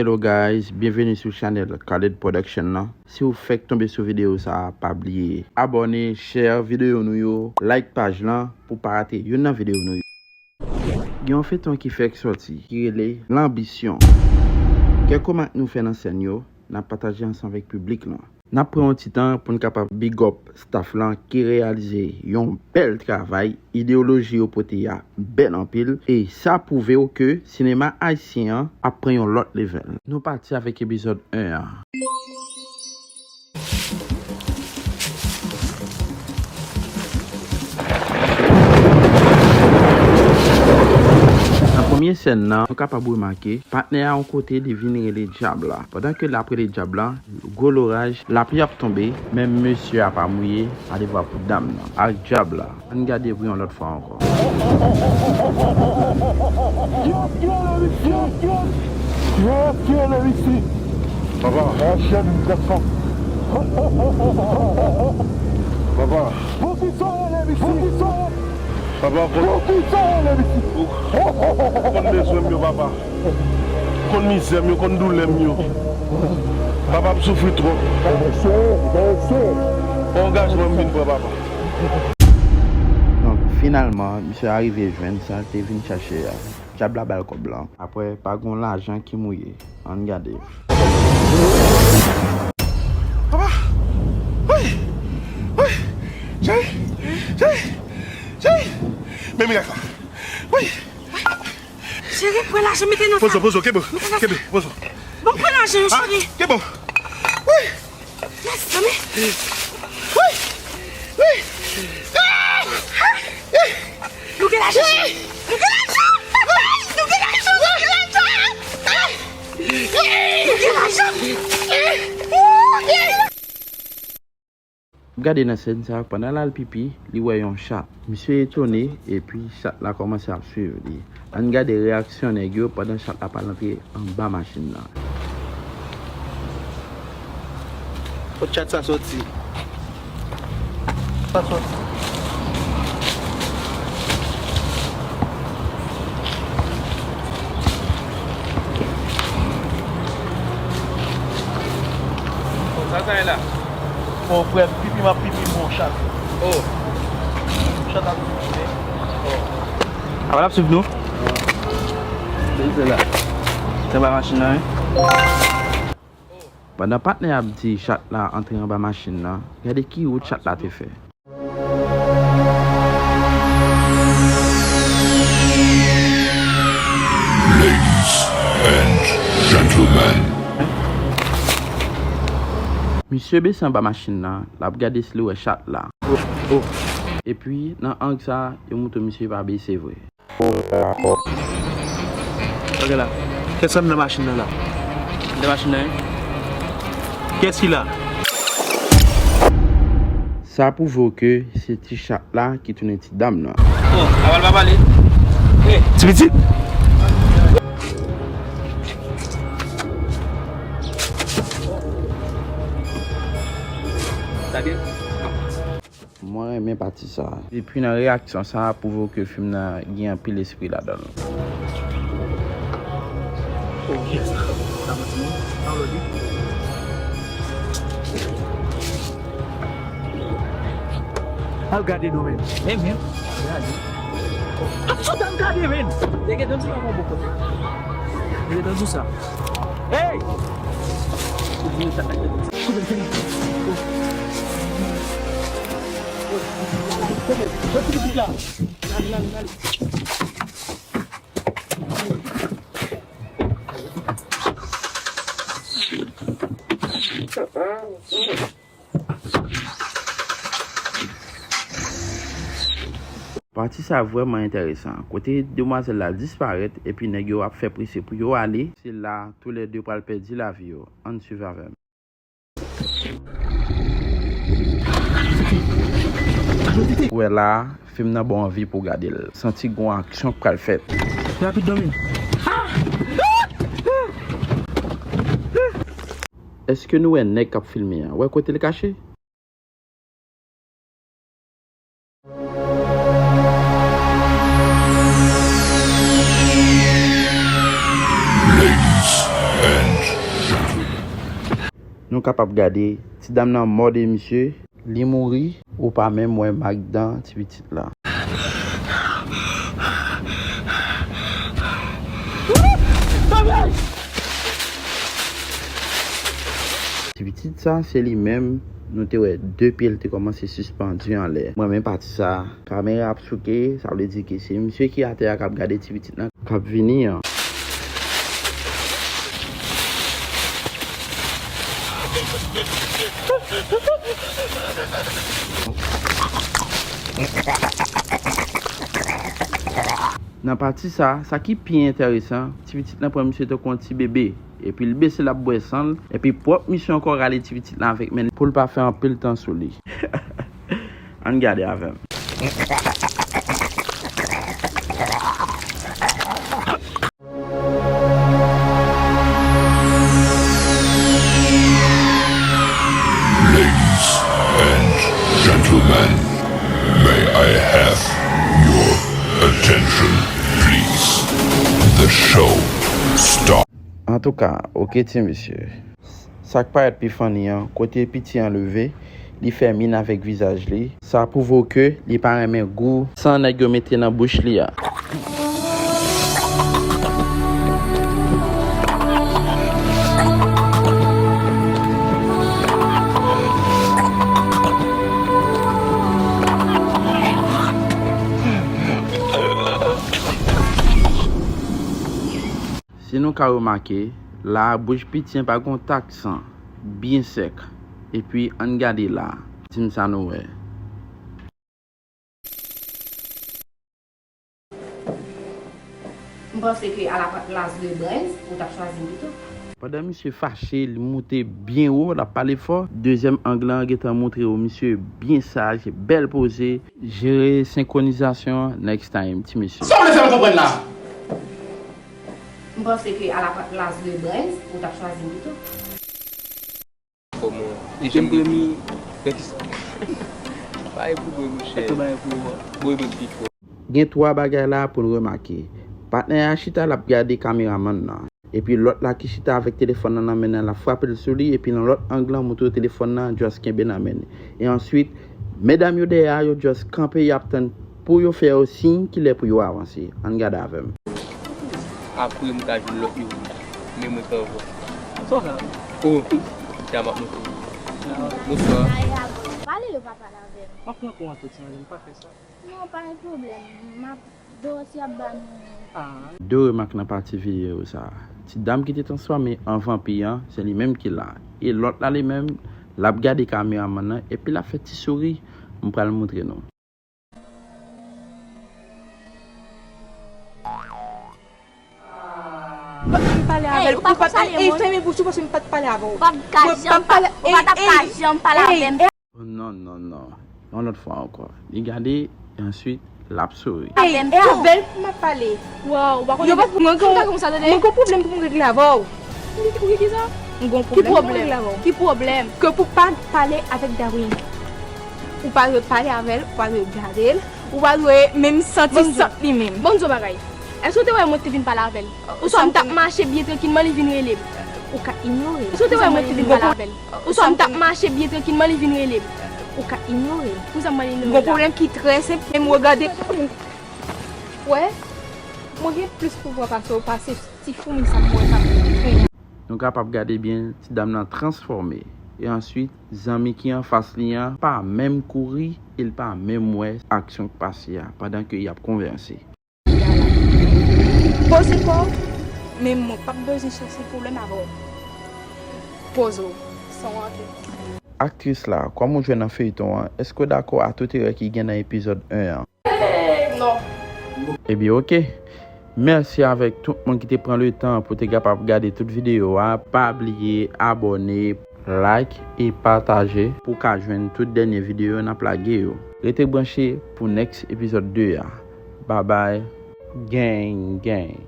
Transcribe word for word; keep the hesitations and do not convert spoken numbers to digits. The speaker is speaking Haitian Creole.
Hello guys, byenveni sou chanèl Khaled Production nan. Si w fèk tonbe sou videyo sa a, pa bliye abòne, share videyo nou yo, like paj lan pou pa rate youn nan videyo nou yo. Gen yon feyton ki fèk sòti, ki rele Lanbisyon. Kèk remak nou fè nan sèn yo, n ap pataje ansanm avèk piblik lan. N ap pran yon ti tan pou n kapab big up staff lan ki reyalize yon bèl travay. Ideyoloji yo pote a bèl anpil, e sa pwouve w ke sinema ayisyen an ap pran yon lòt level. Nou pati avèk epizòd en an. Nan premye sèn nan, nou kapab remake, patnè a yon kote li vin rele dyab la. Pandan ke l ap rele dyab la, gwo loraj, lapli ap tonbe, men mesye a pa mouye, alevwa pou dam nan ak dyab la. Ann gade pou yon lòt fwa ankò. Papa. Papa. Papa, konn, konn bezwen m yo, papa. Konn mizè m yo, konn doulè m yo. Papa, m soufri twòp. Yon angajman m vin pran, papa. Donk, finalman, misye arive jwenn sa l te vin chache a. Dyab la ba l kòb lan. Apre, pa gon lajan ki mouye. Ann gade. Papa! Wi! Wi! Cheri! Cheri! Cheri! Men mirak la! Wi! Cheri, pran lajan, mete nan sa. Pozo, pozo, kenbe, kenbe, pozo. Bon, pran lajan yo, cheri. Kenbe. Wi! Mèsi, zanmi. Wi! Wi! Nou gen lajan, cheri. Nou gen lajan. Nou gen lajan, nou gen lajan. Nou gen lajan. Gade nan sèn sa, pandan l al pipi, li wè yon chat. Misye etone, epi chat la kòmanse ap swiv li. Ann gade reyaksyon nèg yo pandan chat la pral antre anba machin nan. Kot chat sa soti? Sa soti. Sa sa ye la? Bon, frè m, pipi m ap pipi, bon, chat. Oh. Chat ap pipi. Oh. Apa l ap swiv nou? Se la. Se anba machin nan, wi. Pandan patnè ap di chat la antre anba machin nan, gade ki wout chat la te fè. Ladies and gentlemen. Misye bese anba machin nan, l ap gade si li wè chat la. Epi, nan ang sa, yo montre misye pa bese vre. Ok la. Kès anndan machin nan la? Anndan machin nan, wi. Kès ki la? Sa pwouve w ke se ti chat la ki tounen ti dam nan. Oh, aval pa pale. Hey. Ti pitit. Sa byen? Mwen renmen pati sa. Epi nan reyaksyon sa a pwouve w ke fim nan gen anpil espri ladan l. Al gade nou menm. Menm, menm. Al gade. Ap sot al gade menm. Te gen tann sou yon bon kote. Te gen tann sou sa. Hey! Pati sa vrèman enteresan, kote demwazèl la disparèt epi nèg yo ap fè prese pou yo ale, se la toulède pral pèdi lavi yo. Ann swiv avè m. Ou wè la, fim nan ba w anvi pou w gade l. Santi gon aksyon k pral fèt. Rapid, Domin. Èske nou wè nèg k ap filme a? Wè kote l kache? Ladies and Nou kapab gade, ti dam nan mòde misye, li mouri, ou pa menm wè mak dan ti pitit la. Ti pitit sa, se li menm, nou te wè de pye l te kòmanse sispandi anlè. Mwen menm pati sa, kamera ap souke, sa vle di ke se misye ki atè a k ap gade ti pitit lan k ap vini an. Nan pati sa, sa ki pi enteresan, ti pitit lan pran misye tankou yon ti bebe. Epi l bese l ap bwè san l, epi pwòp misye ankò rale ti pitit lan avèk men l pou l pa fè anpil tan sou li. Ann gade avè m. Ladies and gentlemen, may I have your attention, please? The show start. Antouka, oke ti mesye. Sa k parèt pi funny an, kote piti an leve, li fè min avèk vizaj li. Sa pwouve w ke li pa renmen gou san nèg yo mete nan bouch li a. Si nou ka remake, la a bouch piti an pa gen yon tak san, byen sèk. Epi ann gade la, di m sa nou wè. M panse ke a la plas de Brens, ou t ap chwazi m pito. Pandan misye fache, li moute byen wo, l ap pale fò. Dezyèm ang lan gentan montre w misye byen saj, bèl poze. Jere senkronizasyon next time, ti mesye. Sa w vle fè m konprann la? M panse ke a la plas de Brens, ou t ap chwazi m pito. Kòman? Dezyèm premye. Fè ki sa? Bay pou mwen, monchè. Bay pou mwen. Mwen menm pi fò. Gen twa bagay la pou n remake. Patnè a chita, l ap gade kameramann nan. Epi lòt la ki chita avèk telefòn nan nan men l, l ap frape l sou li, epi nan lòt ang lan, montre w telefòn nan, just kenbe nan men l. E answit, medam yo dèyè a, yo just kanpe, y ap tann pou yo fè yo siy kilè pou yo avanse. Ann gade avè m. Apre m ka jwenn lòt yo. Men mwen ka ankò. Sa w ka? O, sa m ap montre w. Bonswa. Pale, yo pa pale avè m. M ap pran kou an tout san, m pa fè sa. Non, pa gen pwoblèm. M ap, Dorothy ap ba nou. De remak nan pati videyo sa. Ti dam ki te transfòme an vanpi an, se li menm ki la. E lòt la li menm, l ap gade kameramann nan, epi l ap fè ti souri. M pral montre nou. Ou pa t menm pale avè l. Ou pa t, ey, fèmen bouch ou paske m pa t pale avè w. Ou pa t ka janm pa, ou pa t ap ka janm pale avè m. Non, non, non. Yon lòt fwa ankò. Li gade, e answit, l ap souri. Ey, e avè l pou m ap pale. Waw, ou pa konnen. Yo pa pou mwen, mwen gen yon pwoblèm pou m regle avè w. Ou ki sa? M gen yon pwoblèm pou m regle avè w. Ki pwoblèm? Ke pou pa pale avèk Darwin. Ou pa dwe pale avè l, ou pa dwe gade l, ou pa dwe menm santi sant li menm. Bon, di yon bagay. Èske w te wè mwen te vin pale avè l? Oswa m t ap mache byen trankilman, li vin rele m. Ou ka inyore m. Èske w te wè mwen te vin pale avè l? Oswa m t ap mache byen trankilman, li vin rele m. Ou ka inyore m. Poukisa m pral inyore l la? Gon pwoblèm ki trè senp, men m regade. Wè, mwen gen plis pouvwa pase w, pase ti foumi sa m wè k ap fè a. Nou kapab gade byen, ti dam nan transfòme. E answit, zanmi ki anfas li an pa menm kouri, e l pa menm wè aksyon k pase a, pandan ke y ap konvèse. Poze kò w, men mwen p ap bezwen chèche pwoblèm avè w. Poze w, san w antre. Aktris la, kòman w jwenn nan feyton an? Èske w dakò a tout erè ki gen nan epizòd en an? Non. Ebyen, oke. Mèsi avèk tout moun ki te pran letan pou te kapab gade tout videyo a. Pa bliye abòne, like e pataje pou w ka jwenn tout dènye videyo n ap lage yo. Rete branche pou next epizòd de a. Babay. Gang, gang.